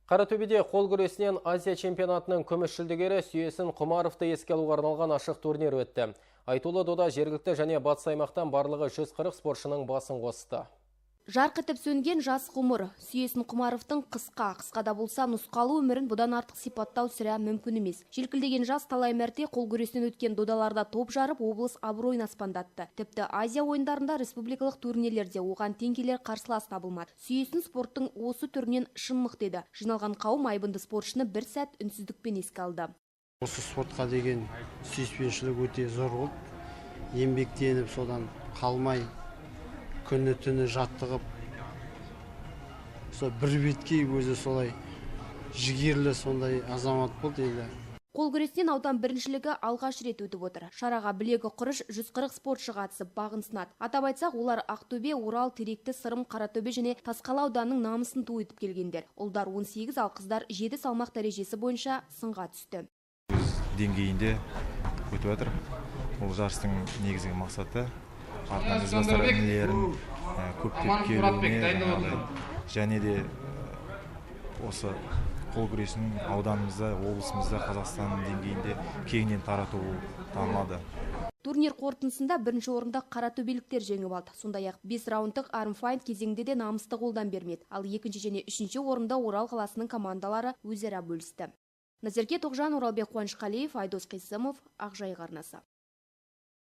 Қаратөбеде қол күресінен Азия чемпионатының күміс жүлдегері Сүйесін Құмаровты еске алуға арналған ашық турнир өтті. Айтулы дода жергілікті және батыс аймақтан барлығы 140 спортшының басын қосты. Жарқ етіп сөнген жас ғұмыр. Сүйесін Құмаровтың қысқа, қысқа да болса нұсқалы өмірін бұдан артық сипаттау сірә мүмкін емес. Желкілдеген жас талай мәрте қол күресінен өткен додаларда топ жарып, облыс абыройын аспандатты. Тіпті Азия ойындарында, республикалық турнирлерде оған тең келер қарсылас табылмады. Сүйесін спорттың осы түрінен шын мықты еді. Жиналған қауым айбынды спортшыны бір сәт үнсіздікпен еске алды. Осы спортқа деген сүйіспеншілік өте зор болды. Еңбектеніп, содан қалмай, күні түні жаттығып, сол бір беткей өзі солай жігерлі, сондай азамат болды енді. Қол күресінен аудан біріншілігі алғаш рет өтіп отыр. Шараға білегі құрыш 140 спортшы қатысып, бағын сынады. Атап айтсақ, олар Ақтөбе, Орал, Теректі, Сырым, Қаратөбе және Тасқала ауданының намысын ту етіп келгендер. Ұлдар 18, ал қыздар 7 салмақ дәрежесі бойынша сынға түсті. Өз деңгейінде өтіп жатыр. Бұл жарыстың негізгі мақсаты артынан ізбасар інілерін көптеп келуіне, жаңағыдай, және де осы қол күресін ауданымызда, облысымызда, Қазақстан деңгейінде кеңінен тарату болып танылады. Турнир қорытындысында бірінші орынды қаратөбеліктер жеңіп алды. Сондай-ақ 5 раундтық армфайт кезеңде де намысты қолдан бермеді. Ал екінші және үшінші орында Орал қаласының командалары өзара бөлісті. Назерке Тоғжан, Оралбек Қуанышқалиев, Айдос Қисымов, Ақжайық арнасы.